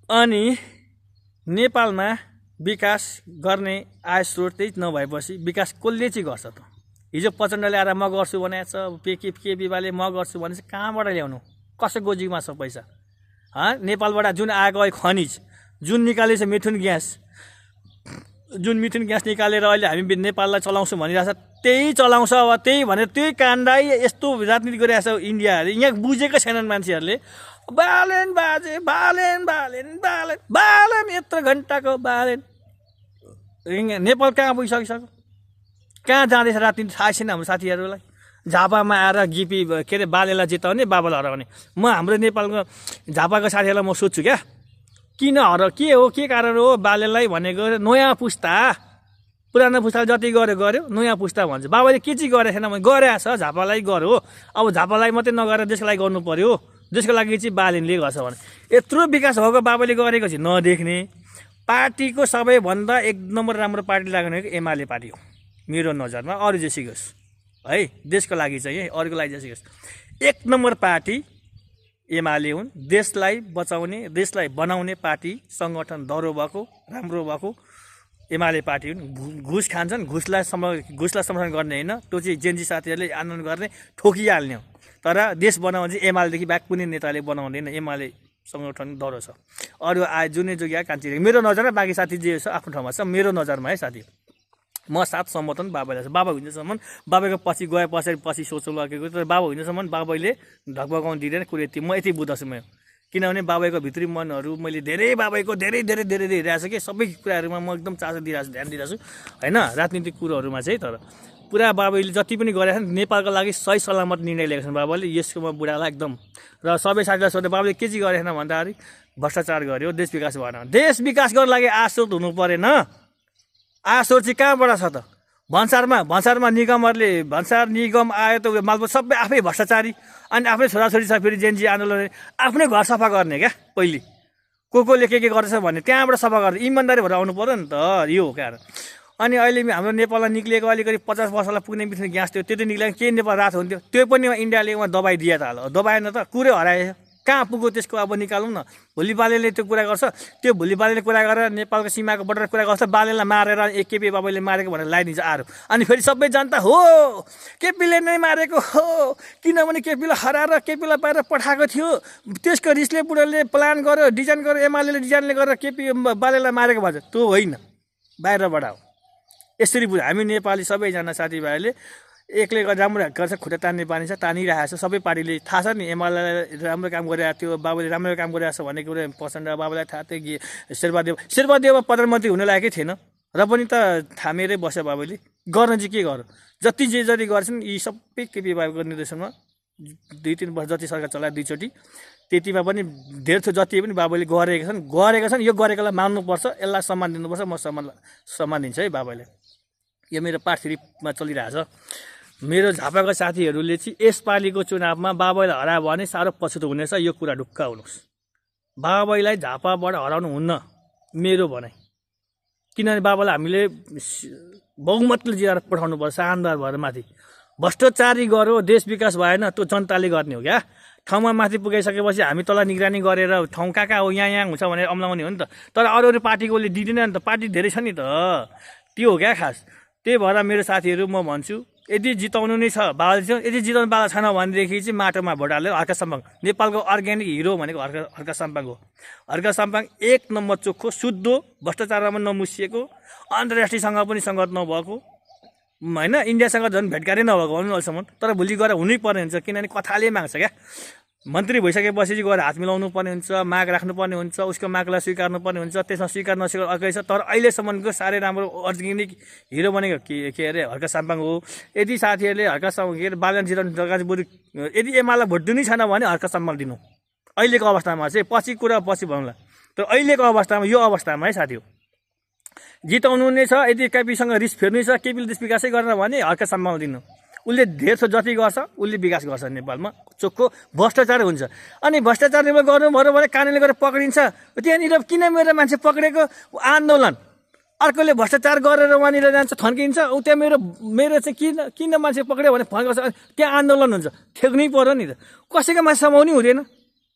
अनि नेपालमा विकास गर्ने आय स्रोत त्यही नभएपछि विकास कसले चाहिँ गर्छ त? हिजो प्रचण्डले आएर म गर्छु भनेको छ, केपीले म गर्छु भने चाहिँ कहाँबाट ल्याउनु? कसैको जिम्मा छ पैसा? नेपालबाट जुन आएको खनिज, जुन निकालेछ मिथुन ग्यास निकालेर अहिले हामी नेपाललाई चलाउँछौँ भनिरहेछ, त्यही चलाउँछ। अब त्यही भनेर त्यही काण्डै यस्तो राजनीति गरिरहेछ इन्डियाहरूले। यहाँ बुझेकै छैनन् मान्छेहरूले। बालेन बाजे बालेन बालेन बालेन बालेन यत्रो घन्टाको बालेन। नेपाल कहाँ पुगिसकिसक्यो? कहाँ जाँदैछ राजनीति थाहा छैन हाम्रो साथीहरूलाई। झापामा आएर गिपी के अरे बालेलाई जिताउने, बाबालाई हराउने। म हाम्रो नेपालको झापाको साथीहरूलाई म सोध्छु क्या, किन के हो, के कारण हो बालेलाई भनेको? नयाँ पुस्ता, पुरानो पुस्ताले जति गर्यो नयाँ पुस्ता भन्छ। बाबाले के चाहिँ गरेको छैन भने गरेछ, झापालाई गर्यो। अब झापालाई मात्रै नगरेर देशको लागि गर्नु पर्यो। देशको लागि चाहिँ बालेनले गर्छ भने यत्रो विकास भएको बाबाले गरेको चाहिँ नदेख्ने। पार्टीको सबैभन्दा एक नम्बर राम्रो पार्टी लाग्ने एमाले पार्टी हो मेरो नजरमा। अरू जेसी होस् है, देशको लागि चाहिँ अरूको लागि जेसी होस्, एक नम्बर पार्टी एमाले हुन्। देशलाई बचाउने, देशलाई बनाउने पार्टी, सङ्गठन दह्रो भएको, राम्रो भएको एमाले पार्टी हुन्। घुस खान्छन्, घुसलाई समर्थन गर्ने होइन, त्यो चाहिँ जेन्जी साथीहरूले आन्दोलन गर्ने, ठोकिहाल्ने हो। तर देश बनाउने चाहिँ एमालेदेखि बाहेक कुनै नेताले बनाउँदैन। एमाले सङ्गठन दह्रो छ। अरू जुनै जोगी कान्छी मेरो नजरमा, बाँकी साथी जे छ आफ्नो ठाउँमा छ। मेरो नजरमा है साथी, म साथ समर्थन बाबालाई छ। बाबा हुँदैसम्म, बाबाको पछि गए पछि सोच्नु लागेको, तर बाबा हुँदैसम्म बाबाले ढकभकाउनु दिँदैन कुरो। म यति बुझ्दछु म, किनभने बाबाको भित्री मनहरू मैले धेरै बाबाको धेरै हेरिरहेको छु कि सबै कुराहरूमा म एकदम चासो दिइरहेको छु, ध्यान दिइरहेको छु होइन, राजनीतिक कुरोहरूमा चाहिँ। तर पुरा बाबाले जति पनि गरेका छन् नेपालको लागि सही सलामत निर्णय लिएका छन् बाबाले। यसको म बुढालाई एकदम, र सबै साथीलाई सोध्दा बाबाले के चाहिँ गरेको छैन भन्दाखेरि भ्रष्टाचार गर्यो, देश विकास भएन। देश विकास गर्नु लागि आस्रोत हुनु परेन? आस्रोत चाहिँ कहाँबाट छ त? भन्सारमा निगमहरूले, भन्सार निगम आयो त मालपोत सबै आफै भ्रष्टाचारी। अनि आफ्नै छोराछोरी छ फेरि जेन्जी आन्दोलन, आफ्नै घर सफा गर्ने क्या पहिले। कोले के गर्छ भने त्यहाँबाट सफा गर्ने, इमान्दारी भएर आउनु पर्यो नि त। यो हो कारण। अनि अहिले हाम्रो नेपालमा निक्लिएको अलिकति 50 वर्षलाई पुग्ने बित्थामा ग्यास थियो, त्यो त निक्लिएको के नेपाल रात हुन्थ्यो? त्यो पनि इन्डियाले दबाई दिए त हाल, दबाएन त, कुरै हराएछ। कहाँ पुग्यो त्यसको? अब निकालौँ न। भोलि बालेले त्यो कुरा गर्छ, त्यो भोलि बालेले कुरा गरेर नेपालको सीमाको बर्डर कुरा गर्छ, बालेलाई मारेर केपी बाबाले मारेको भनेर लगाइदिन्छ आरो। अनि फेरि सबै जनता हो केपीले नै मारेको हो, किनभने केपीलाई हराएर केपीलाई बाहिर पठाएको थियो, त्यसको रिसले बुढाले प्लान गर्यो, डिजाइन गर्यो, एमाले डिजाइनले गरेर केपी बालेलाई मारेको भन्छ। त्यो होइन, बाहिरबाट हो। यसरी बुझ। हामी नेपाली सबैजना साथीभाइहरूले एकले राम्रो गर्छ, खुट्टा तान्ने बानी छ, तानिरहेको छ सबै पार्टीले। थाहा छ नि एमाले राम्रो काम गरिरहेको थियो, बाबुले राम्रो काम गरिरहेको छ भन्ने कुरो प्रचण्ड बाबुलाई थाहा थियो कि शेरबहादेव प्रधानमन्त्री हुन लागेकै थिएन र पनि त थामेरै बस्यो बाबुले। गर्न चाहिँ के गर्यो? जति जति गर्छन् यी सबै केपी बाबुको निर्देशनमा 2-3 वर्ष जति सरकार चलायो, 2 चोटि, त्यतिमा पनि धेर जति पनि बाबुले गरेका छन्। यो गरेकोलाई मान्नुपर्छ, यसलाई सम्मान दिनुपर्छ। म सम्मान दिन्छु है बाबुले। यो मेरो पार्ट 3मा चलिरहेछ। मेरो झापाको साथीहरूले चाहिँ यसपालिको चुनावमा बाबुलाई हरायो भने साह्रो पछुतो हुनेछ, यो कुरा ढुक्क हुनुहोस्। बाबुलाई झापाबाट हराउनु हुन्न मेरो भनाइ। किनभने बाबुलाई हामीले बहुमतले जिताएर पठाउनुपर्छ, शानदार भएर माथि। भ्रष्टाचारी गर्यो, देश विकास भएन, त्यो जनताले गर्ने हो क्या। ठाउँमा माथि पुगाइसकेपछि हामी तल निगरानी गरेर ठाउँ कहाँ हो यहाँ हुन्छ भनेर अम्लाउने हो नि त। तर अरू पार्टीकोले दिँदैन नि त, पार्टी धेरै छ नि त, त्यो हो क्या खास। त्यही भएर मेरो साथीहरू म भन्छु, यदि जिताउनु नै छ बाबा, यदि जिताउनु बाबा छैन भनेदेखि चाहिँ माटोमा भोट हालेर हर्का साम्पाङ, नेपालको अर्ग्यानिक हिरो भनेको हर्का साम्पाङ हो। हर्का साम्पाङ एक नम्बर चोखो, शुद्ध, भ्रष्टाचारमा नमुसिएको, अन्तर्राष्ट्रियसँग पनि सङ्गत नभएको होइन, इन्डियासँग झन् भेटघाटै नभएको अहिलेसम्म। तर भोलि गएर हुनै पर्ने हुन्छ, किनभने कथाले माग्छ क्या। मन्त्री भइसकेपछि चाहिँ गएर हात मिलाउनु पर्ने हुन्छ, माग राख्नुपर्ने हुन्छ, उसको मागलाई स्वीकार्नु पर्ने हुन्छ। त्यसमा स्वीकार नस्वीकार अर्कै छ। तर अहिलेसम्मको साह्रै राम्रो अर्ग्यानिक हिरो भनेको के अरे हर्का साम्पाङ हो। यदि साथीहरूले हर्का साम्पाङ के अरे बालन जिराउनु जग्गा बरु यदि एमालाई भोट दिनै छैन भने हर्का साम्पाङ दिनु अहिलेको अवस्थामा चाहिँ। पछि कुरा पछि भन्नुला, तर अहिलेको अवस्थामा, यो अवस्थामा है साथी हो, जिताउनु नै छ। यदि केपीसँग रिस फेर्नु छ, केपीले देश विकासै गर्न भने हर्का साम्पाङ दिनु। उसले धेर जति गर्छ उसले विकास गर्छ नेपालमा, चोखो भ्रष्टाचार हुन्छ। अनि भ्रष्टाचार गर्नु भऱ्यो भने कानुनले गरेर पक्रिन्छ। त्यहाँनिर किन मेरो मान्छे पक्रेको? आन्दोलन, अर्कोले भ्रष्टाचार गरेर वहाँनिर जान्छ, थन्किन्छ। त्यहाँ मेरो चाहिँ किन मान्छे पक्रियो भने फर्काउँछ, त्यहाँ आन्दोलन हुन्छ। ठेक्नै पर्यो नि त, कसैको मान्छे समाउनै हुँदैन।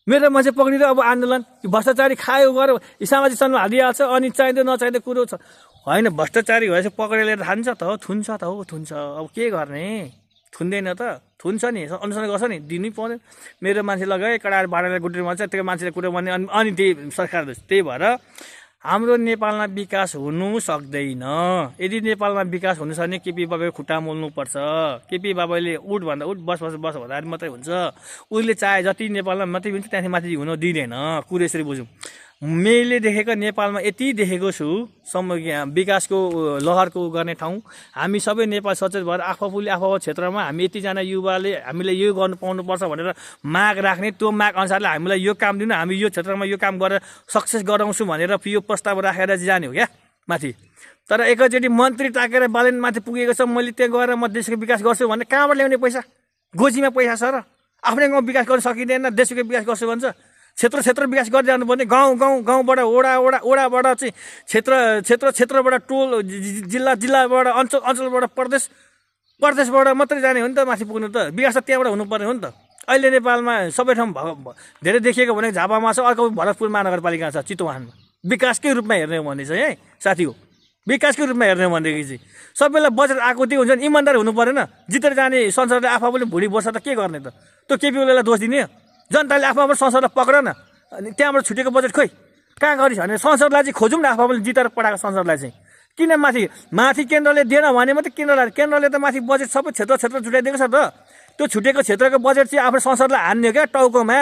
मेरो मान्छे पक्रिँदा अब आन्दोलन भ्रष्टाचारी खायो गऱ्यो सामाजिक सञ्जालमा हालिहाल्छ अनि चाहिँदो नचाहिँदो कुरो छ होइन भ्रष्टाचारी भएपछि पक्रेर लिएर खान्छ त हो थुन्छ त हो थुन्छ अब के गर्ने थुन्दैन त थुन्छ नि अनुसरण गर्छ नि दिनै पर्दैन मेरो मान्छे लगाए कडाएर बाँडेर गुटेर भन्छ त्यो मान्छेले कुरो भन्ने अनि त्यही सरकार त्यही भएर हाम्रो नेपालमा विकास हुनु सक्दैन यदि नेपालमा विकास हुनु छ भने केपी बाबुको खुट्टा मोल्नुपर्छ केपी बाबुले उठ भन्दा उठ बस भन्दा मात्रै हुन्छ उसले चाहे जति नेपालमा मात्रै हुन्छ त्यहाँदेखि माथि हुन दिँदैन कुरो यसरी बुझौँ मैले देखेको नेपालमा यति देखेको छु विकासको लहरको गर्ने ठाउँ हामी सबै नेपाल सचेत भएर आफूले आफ्नो क्षेत्रमा हामी यतिजना युवाले हामीले यो गर्नु पाउनुपर्छ भनेर माग राख्ने त्यो माग अनुसारले हामीलाई यो काम दिनु हामी यो क्षेत्रमा यो काम गरेर सक्सेस गराउँछौँ भनेर यो प्रस्ताव राखेर जाने हो क्या माथि तर एकैचोटि मन्त्री टाकेर बालेन माथि पुगेको छ मैले त्यहाँ गएर म देशको विकास गर्छु भने कहाँबाट ल्याउने पैसा गोजीमा पैसा छ र आफ्नै गाउँ विकास गर्न सकिँदैन देशको विकास गर्छु भन्छ क्षेत्र विकास गर्दै जानुपर्ने गाउँबाट ओडाबाट चाहिँ क्षेत्रबाट टोल जिल्लाबाट अञ्चलबाट प्रदेशबाट मात्रै जाने हो नि त माथि पुग्नु त विकास त त्यहाँबाट हुनुपर्ने हो नि त अहिले नेपालमा सबै ठाउँ धेरै देखिएको भनेको झापामा छ अर्को भरतपुर महानगरपालिका छ चितवनमा विकासकै रूपमा हेर्ने हो भने चाहिँ है साथी हो विकासकै रूपमा हेर्ने हो भनेदेखि चाहिँ सबैलाई बजेट आएको त्यो हुन्छ नि इमान्दार हुनु परेन जितेर जाने संसदले आफू पनि भुँडी बस्छ त के गर्ने त त्यो केपी ओलीलाई दोष दिने जनताले आफ्नो संसदलाई पक्र न अनि त्यहाँबाट छुटेको बजेट खोइ कहाँ गरिस् भने संसदलाई चाहिँ खोजौँ न आफूले जितेर पठाएको संसदलाई चाहिँ किन माथि केन्द्रले दिएन भने मात्रै केन्द्रले त माथि बजेट सबै क्षेत्र छुट्याइदिएको छ त त्यो छुटेको क्षेत्रको बजेट चाहिँ आफ्नो संसदलाई हान्ने हो क्या टाउकोमा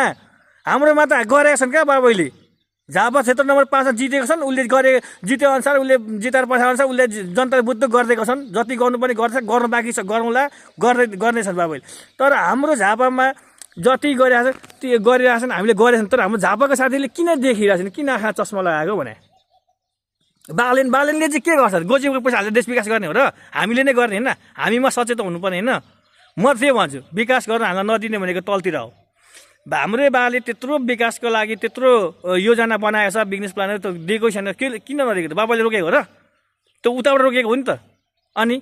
हाम्रोमा त गरेका छन् क्या बाबुले झापा क्षेत्र नम्बर 5 जितेको छन् उसले जिते अनुसार उसले जिताएर पठाए अनुसार उसले जनताले बुद्ध गरिदिएको छन् जति गर्नुपर्ने गर्छ गर्नु बाँकी छ गरौँला गर्नेछन् बाबुले तर हाम्रो झापामा जति गरिरहेछ त्यो गरिरहेछन् हामीले गरेछन् तर हाम्रो झापाको साथीले किन देखिरहेछन् किन आँखा चस्मा लगाएको भने बालेनले चाहिँ के गर्छ गोजीको पैसा हालेर देश विकास गर्ने हो र हामीले नै गर्ने होइन हामीमा सचेत हुनुपर्ने होइन म त्यही भन्छु विकास गर्न हामीलाई नदिने भनेको तलतिर हो हाम्रै बाले त्यत्रो विकासको लागि त्यत्रो योजना बनाएको छ बिजनेस प्लानहरू त दिएको छैन किन नदिएको त बाबाले रोकेको हो र त्यो उताबाट रोकेको हो नि त अनि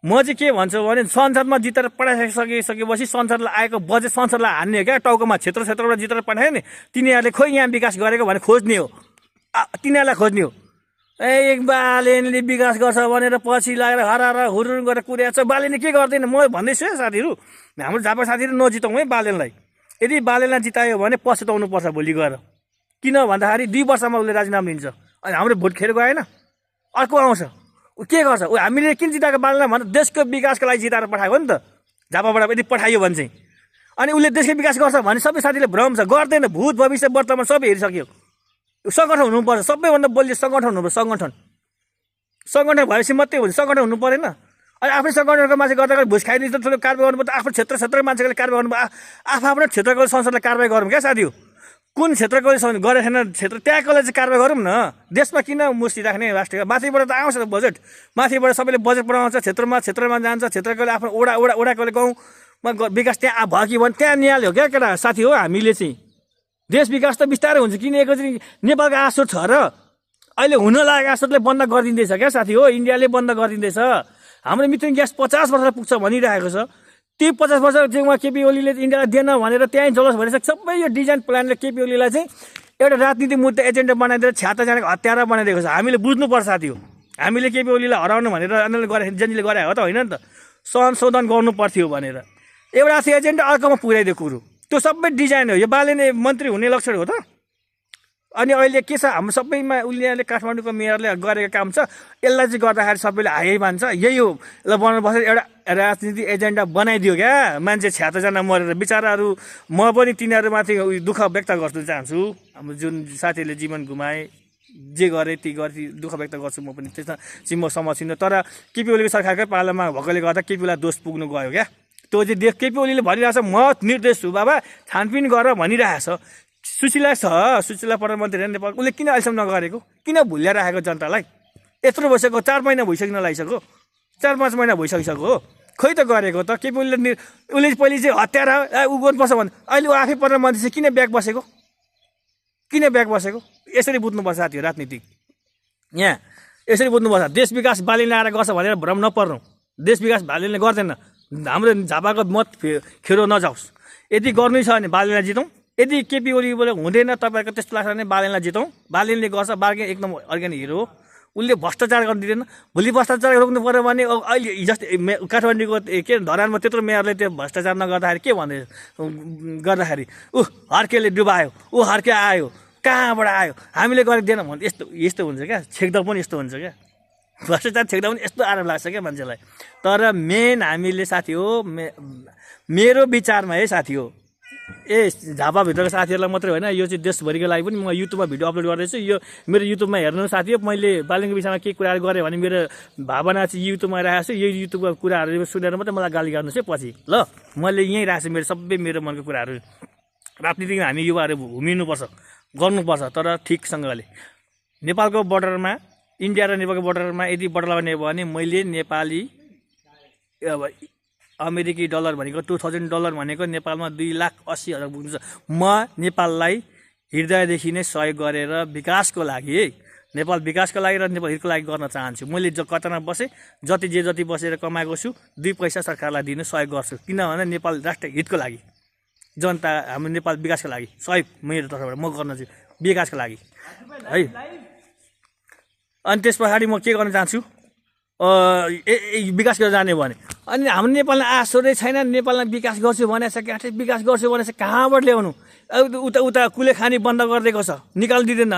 म चाहिँ के भन्छु भने संसदमा जितेर पठाइसकेपछि संसदलाई आएको बजेट संसदलाई हान्ने हो क्या टाउकोमा क्षेत्रबाट जितेर पठायो नि तिनीहरूले खोइ यहाँ विकास गरेको भने खोज्ने हो तिनीहरूलाई खोज्ने हो एक बालेनले विकास गर्छ भनेर पछि लागेर हराएर हुरुर गरेर कुर्याएको छ बालेनले के गर्दैन म भन्दैछु है साथीहरू हाम्रो झापा साथीहरू नजिताउँ है बालेनलाई यदि बालेनलाई जितायो भने पछुताउनु पर्छ भोलि गएर किन भन्दाखेरि 2 वर्षमा उसले राजीनामा लिन्छ अनि हाम्रो भोट खेर गएन अर्को आउँछ के गर्छ हामीले किन जिताएको बालेनलाई भने देशको विकासको लागि जिताएर पठाएको नि त झापाबाट यदि पठाइयो भने चाहिँ अनि उसले देशको विकास गर्छ भने सबै साथीले भ्रम छ गर्दैन भूत भविष्य वर्तमान सबै हेरिसक्यो सङ्गठन हुनुपर्छ सबैभन्दा बलियो सङ्गठन हुनुपर्छ सङ्गठन भएपछि मात्रै हुन्छ सङ्गठन हुनु परेन अनि आफ्नै सङ्गठनको मान्छे गर्दा भुस खाइदिन्छ ठुलो कारबाही गर्नुपर्छ आफ्नो क्षेत्रको मान्छेले कारबाही गर्नु आफ्नो क्षेत्रको संसदले कारबाही गरौँ क्या साथी हो कुन क्षेत्रको गरेको छैन क्षेत्र त्यहाँकोलाई चाहिँ कारबाही गरौँ न देशमा किन मुस्ती राख्ने राष्ट्रिय माथिबाट त आउँछ बजेट माथिबाट सबैले बजेट बनाउँछ क्षेत्रमा जान्छ क्षेत्रकोले आफ्नो ओडाकोले गाउँमा विकास त्यहाँ भयो कि भने त्यहाँ निहाल्यो क्या केटा साथी हो हामीले चाहिँ देश विकास त बिस्तारै हुन्छ किन चाहिँ नेपालको आँसु छ र अहिले हुन लागेको आँसुले बन्द गरिदिँदैछ क्या साथी हो इन्डियाले बन्द गरिदिँदैछ हाम्रो मिथेन ग्यास 50 वर्ष पुग्छ भनिरहेको छ ती 50 वर्ष चाहिँ केपी ओलीले इन्डियालाई दिएन भनेर त्यहीँ जलोस् भनेर सबै यो डिजाइन प्लानले केपी ओलीलाई चाहिँ एउटा राजनीतिक मुद्दा एजेन्डा बनाइदिएर छ्याताजनाको हत्यारा बनाइदिएको छ हामीले बुझ्नुपर्छ साथी हो हामीले केपी ओलीलाई हराउनु भनेर आन्दोलन गरे जेनजीले गरे हो त होइन नि त संशोधन गर्नु पर्थ्यो भनेर एउटा थियो एजेन्डा अर्कोमा पुर्याइदियो कुरो त्यो सबै डिजाइन हो यो बालेले मन्त्री हुने लक्षण हो त अनि अहिले के छ हाम्रो सबैमा उनीहरूले काठमाडौँको मेयरले गरेको काम छ यसलाई चाहिँ गर्दाखेरि सबैले हाई मान्छ यही हो ल बनाउनुपर्छ एउटा राजनीतिक एजेन्डा बनाइदियो क्या मान्छे 76 जना मरेर बिचराहरू म पनि तिनीहरूमाथि दुःख व्यक्त गर्न चाहन्छु हाम्रो जुन साथीहरूले जीवन गुमाए जे गरे ती गरे दुःख व्यक्त गर्छु म पनि त्यसमा चाहिँ म सहमत छैन तर केपी ओलीको सरकारकै पालामा भएकोले गर्दा केपी ओलीलाई दोष पुग्नु गयो क्या त्यो चाहिँ केपी ओलीले भनिरहेछ म निर्देश छु बाबा छानबिन गर भनिरहेछ सुशीला प्रधानमन्त्री नेपाल उसले किन अहिलेसम्म नगरेको किन भुल्याएर राखेको जनतालाई यत्रो भइसक्यो 4 महिना भइसक्न लागिसक्यो 4-5 महिना भइसकिसक्यो हो खै त गरेको त केपी ओलीले पहिले चाहिँ हत्यारा उ गर्नुपर्छ भने अहिले ऊ आफै प्रधानमन्त्री चाहिँ किन ब्याग बसेको यसरी बुझ्नुपर्छ साथीहरू राजनीतिक यहाँ यसरी बुझ्नुपर्छ देश विकास बालेनले आएर गर्छ भनेर भ्रम नपर्नु देश विकास बालेनले गर्दैन हाम्रो झापाको मत खेरो नजाओस् यदि गर्नै छ भने बालेनलाई जितौँ यदि केपी ओलीबाट हुँदैन तपाईँको त्यस्तो लाग्छ भने बालेनलाई जिताउँ। बालेनले गर्छ, बालेन एकदम अर्ग्यानिक हिरो हो, उसले भ्रष्टाचार गर्न दिँदैन। भोलि भ्रष्टाचार रोक्नु पऱ्यो भने अहिले जस्तै काठमाडौँको के धरानमा त्यत्रो मेयरले त्यो भ्रष्टाचार नगर्दाखेरि के भन्दै गर्दाखेरि हर्केले डुबायो, हर्के आयो, कहाँबाट आयो, हामीले गरिदिएन भने यस्तो हुन्छ क्या। छेक्दा पनि यस्तो हुन्छ क्या, भ्रष्टाचार छेक्दा पनि यस्तो आरोप लाग्छ क्या मान्छेलाई। तर मेन हामीले साथी हो, मेरो विचारमा है साथी हो, झापाभित्रको साथीहरूलाई मात्रै होइन, यो चाहिँ देशभरिको लागि पनि म युट्युबमा भिडियो अपलोड गर्दैछु। यो मेरो युट्युबमा हेर्नु साथी हो, मैले बालेनको विषयमा केही कुराहरू गरेँ भने मेरो भावना चाहिँ युट्युबमा राखेको छु। यो युट्युबको कुराहरू सुनेर मात्रै मलाई गाली गर्नुहोस् है पछि, ल। मैले यहीँ राखेको छु मेरो सबै मेरो मनको कुराहरू। राजनीतिमा हामी युवाहरू घुमिनुपर्छ, गर्नुपर्छ, तर ठिकसँगले। नेपालको बोर्डरमा, इन्डिया र नेपालको बोर्डरमा यदि बोर्डर लगाउने भयो भने मैले नेपाली अमेरिकी डलर भनेको $2000 भनेको नेपालमा 2,80,000 पुग्छ। म नेपाललाई हृदयदेखि नै सहयोग गरेर विकासको लागि है, नेपाल विकासको लागि र नेपाल हितको लागि गर्न चाहन्छु। मैले कतारमा बसेँ, जति बसेर कमाएको छु 2 पैसा सरकारलाई दिन सहयोग गर्छु, किनभने नेपाल राष्ट्र हितको लागि, जनता हाम्रो नेपाल विकासको लागि सहयोग मेरो तर्फबाट म गर्न चाहिँ विकासको लागि है। अनि त्यस पछाडि म के गर्न चाहन्छु, विकास गरेर जाने भने अनि हाम्रो नेपालमा आशोरै छैन। नेपालमा विकास गर्छु भनेछ, विकास गर्छु भनेछ, कहाँबाट ल्याउनु? उता कुलेखानी बन्द गरिदिएको छ, निकालिदिँदैन।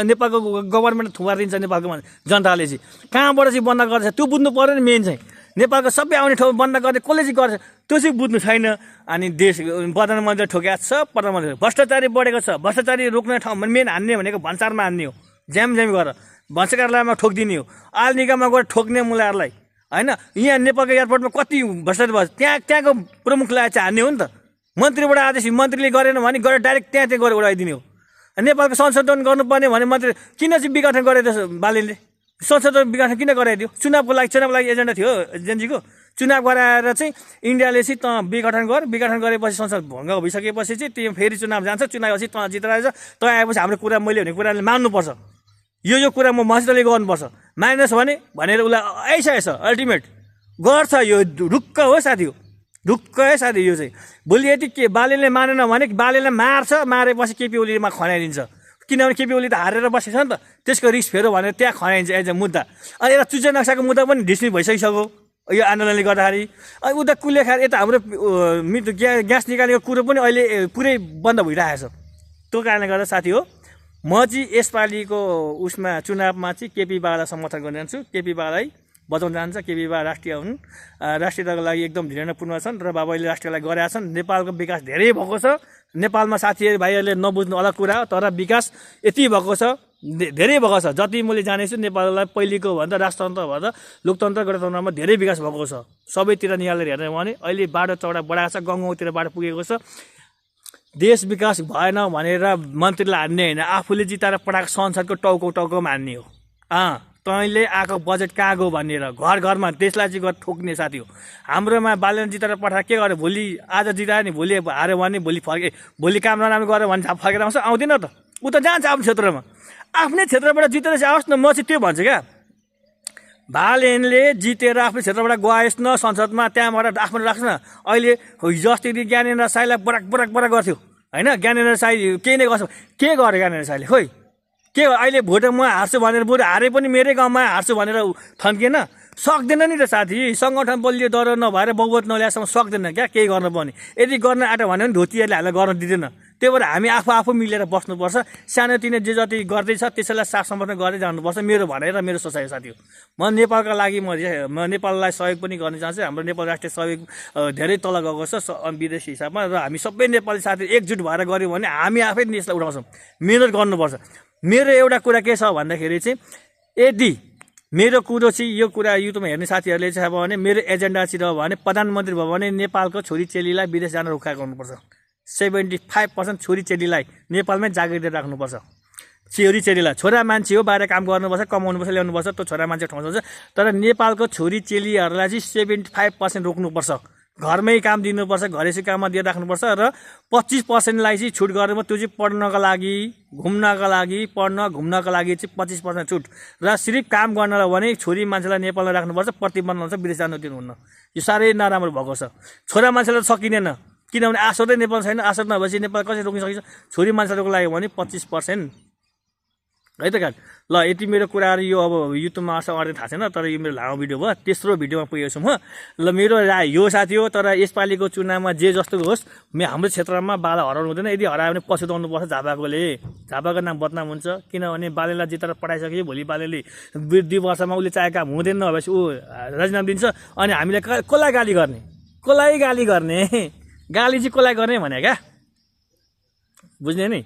नेपालको गभर्मेन्ट थुपारिदिन्छ नेपालको जनताले चाहिँ, कहाँबाट चाहिँ बन्द गर्छ त्यो बुझ्नु पऱ्यो नि। मेन चाहिँ नेपालको सबै आउने ठाउँ बन्द गर्ने कसले चाहिँ गर्छ त्यो चाहिँ बुझ्नु छैन। अनि देश प्रधानमन्त्री ठोक्या छ, प्रधानमन्त्री भ्रष्टाचारी बढेको छ। भ्रष्टाचारी रोक्ने ठाउँमा मेन हान्ने भनेको भन्सारमा हान्ने हो, झ्याम गरेर भन्साकारलाई ठोकिदिने हो। आल निगममा गएर ठोक्ने मुलाहरूलाई होइन। यहाँ नेपालको एयरपोर्टमा कति भ्रष्टाचार भयो, त्यहाँको प्रमुखलाई चाहिँ हान्ने हो नि त। मन्त्रीबाट आदेश मन्त्रीले गरेन भने गएर डाइरेक्ट त्यहाँ गएर उडाइदिने हो। नेपालको संशोधन गर्नुपर्ने भने मन्त्री किन चाहिँ विघटन गराइदियो बालेनले? संशोधन विघटन किन गराइदियो? चुनावको लागि एजेन्डा थियो जेनजीको। चुनाव गराएर चाहिँ इन्डियाले चाहिँ त विघटन गरेपछि संसद भङ्ग भइसकेपछि चाहिँ त्यो फेरि चुनाव जान्छ, चुनावपछि त जितेर आएछ, त आएपछि हाम्रो कुरा मैले भने कुराले मान्नुपर्छ। यो कुरा म मसितले गर्नुपर्छ, माइनस भनेर उसलाई आइसकेछ अल्टिमेट गर्छ। यो ढुक्क हो साथी हो, ढुक्क है साथी। यो चाहिँ भोलि यति के बालेनले मानेन भने बालेनलाई मार्छ, मारेपछि केपी ओलीमा खनाइदिन्छ। किनभने केपी ओली त हारेर बसेको छ नि त, त्यसको रिस्क फेरो भनेर त्यहाँ खनाइन्छ एज अ मुद्दा। अनि यता चुच्चे नक्साको मुद्दा पनि डिस्मिस भइसकिसक्यो यो आन्दोलनले गर्दाखेरि। अनि उता कुलेखार यता हाम्रो ग्यास निकालेको कुरो पनि अहिले पुरै बन्द भइरहेको छ। त्यो कारणले गर्दा साथी हो, म चाहिँ यसपालिको उसमा चुनावमा चाहिँ केपी बाबालाई समर्थन गर्न जान्छु। केपी बाबालाई बचाउन जान्छ। केपी बाबा राष्ट्रिय हुन्, राष्ट्रियताको लागि एकदम धीरेपूर्ण छन् र बाबाले राष्ट्रलाई गरेका छन्। नेपालको विकास धेरै भएको छ। नेपालमा साथीभाइहरूले नबुझ्नु अलग कुरा हो, तर विकास यति भएको छ, धेरै भएको छ। जति मैले जानेछु नेपाललाई पहिलेको भन्दा राजतन्त्र भन्दा लोकतन्त्र गणतन्त्रमा धेरै विकास भएको छ। सबैतिर निहालेर हेर्ने भने अहिले बाटो चौडा बढाएको छ, गाउँतिर बाटो पुगेको छ। देश विकास भएन भनेर मन्त्रीलाई हान्ने होइन, आफूले जिताएर पठाएको संसदको टाउकोमा हान्ने हो। तैँले आएको बजेट कहाँ गयो भनेर घरमा देशलाई चाहिँ गएर ठोक्ने साथी हो। हाम्रोमा बालेन जिताएर पठाएर के गर्यो, भोलि आज जितायो नि भोलि हार्यो भने भोलि काम नराम्रो गऱ्यो भने फर्केर आउँछ, आउँदैन त। ऊ त जान्छ आफ्नो क्षेत्रमा, आफ्नै क्षेत्रबाट जितेर चाहिँ आओस् न। म चाहिँ त्यो भन्छु क्या, बालेनले जितेर आफ्नो क्षेत्रबाट गएस् न संसदमा, त्यहाँबाट आफ्नो राख्छ न। अहिले हिजो अस्ति ज्ञानेन्द्र साईलाई बराक गर्थ्यो होइन, ज्ञानेन्द्र साई केही नै गर्छ, के गर्यो ज्ञानेन्द्र साईले? खोइ के अहिले भोट म हार्छु भनेर, बरु हारे पनि मेरै गाउँमा हार्छु भनेर थन्किएन? सक्दैन नि त साथी। सङ्गठन बलियो डर नभएर बहुमत नल्याएसम्म सक्दैन क्या केही गर्न पनि। यदि गर्न आँट्यो भने पनि धोतीहरूले हामीलाई गर्न दिँदैन। त्यही भएर हामी आफू मिलेर बस्नुपर्छ। सानोतिनो जे जति गर्दैछ त्यसैलाई साथ समर्थन गर्दै जानुपर्छ, मेरो भनाइ र मेरो सोचाइ साथी हो। म नेपालका लागि म नेपाललाई सहयोग पनि गर्न चाहन्छु। हाम्रो नेपाल राष्ट्रिय सहयोग धेरै तल गएको छ विदेशी हिसाबमा, र हामी सबै नेपाली साथी एकजुट भएर गऱ्यौँ भने हामी आफै देशलाई उठाउँछौँ। मिहिनेत गर्नुपर्छ। मेरो एउटा कुरा के छ भन्दाखेरि चाहिँ, यदि मेरो कुरो चाहिँ यो कुरा युट्युबमा हेर्ने साथीहरूले चाहिँ अब भने मेरो एजेन्डा चाहिँ रह्यो भने प्रधानमन्त्री भयो भने नेपालको छोरीचेलीलाई विदेश जान रोका गर्नुपर्छ। 75% छोरीचेलीलाई नेपालमै जागिर राख्नुपर्छ। छोरीचेलीलाई, छोरा मान्छे हो, बाहिर काम गर्नुपर्छ, कमाउनुपर्छ, ल्याउनुपर्छ, त्यो छोरा मान्छे ठाउँ छ। तर नेपालको छोरीचेलीहरूलाई चाहिँ 75% रोक्नुपर्छ। घरमै काम दिनुपर्छ, घरेसी काममा दिएर राख्नुपर्छ। र 25%लाई चाहिँ छुट गरेर त्यो चाहिँ पढ्नका लागि, घुम्नका लागि, घुम्नका लागि चाहिँ 25% छुट। र सिर्फ काम गर्नलाई भने छोरी मान्छेलाई नेपालमा राख्नुपर्छ, प्रतिबन्ध हुन्छ, विदेश जानु दिनुहुन्न। यो साह्रै नराम्रो भएको छ। छोरा मान्छेलाई सकिँदैन, किनभने आसोदै नेपाल छैन। आसोद नभएपछि नेपाल कसरी रोक्न सकिन्छ? छोरी मान्छेहरूको लागि भने 25% है त कान। ल यति मेरो कुराहरू यो अब युट्युबमा आउँछ अड्दै थाहा छैन, तर यो मेरो लामो भिडियो भयो। तेस्रो भिडियोमा पुगेको छु म। ल मेरो राय यो साथी हो, तर यसपालिको चुनावमा जे जस्तो होस् हाम्रो क्षेत्रमा बाला हराउनु हुँदैन। यदि हरायो भने पछुताउनुपर्छ झापाकोले। झापाको नाम बदनाम हुन्छ, किनभने बालेलाई जितेर पठाइसके भोलि बालेले 2 वर्षमा उसले चाहेको काम हुँदैन नभएपछि ऊ राजीनामा दिन्छ। अनि हामीले कसलाई गाली गर्ने? कसलाई गाली गर्ने? गाली चाहिँ कसलाई गर्ने भने क्या, बुझ्ने नि?